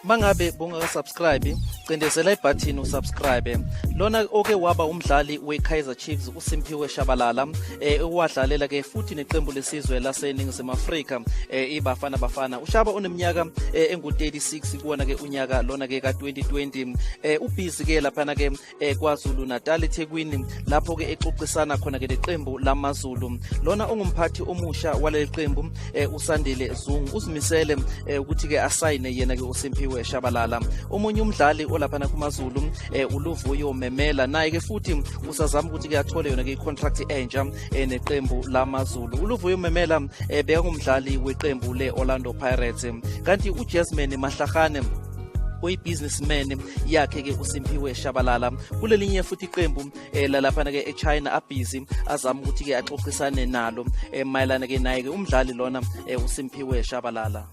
Mangabe bungaka-subscribe, cindezela ibhathini usubscribe. Lona oke waba umdlali we-Kaizer Chiefs uSimphiwe Shabalala, owadlalela ke futhi neqembu lesizwe laseNingizimu Afrika, iBafana Bafana. Ushaba uneminyaka engu-36 kuwona ke unyaka lona ke ka-2020. Ubhizi ke laphana ke KwaZulu Natal, eThekwini, lapho ke exoxisana khona ke leqembu lamaZulu. Lona ongumphathi omusha waleli qembu, uSandile Zungu, uzimisele ukuthi ke asayine yena ke uSimphiwe Shabalala. Omunye umdlali olaphana kumaZulu, uLuvuyo Memela, naye ke futhi usazama ukuthi ke athole yona ke icontract entsha neqembu lamaZulu. ULuvuyo Memela bekangumdlali weqembu le-Orlando Pirates. Kanti uJasmine Mahlakgane oyi-businessman yakhe ke uSimphiwe Shabalala kulelinye futhi iqembu lalaphana ke eChina abhizi azama ukuthi ke axoxisane nalo mayelana ke naye ke umdlali lona uSimphiwe Shabalala.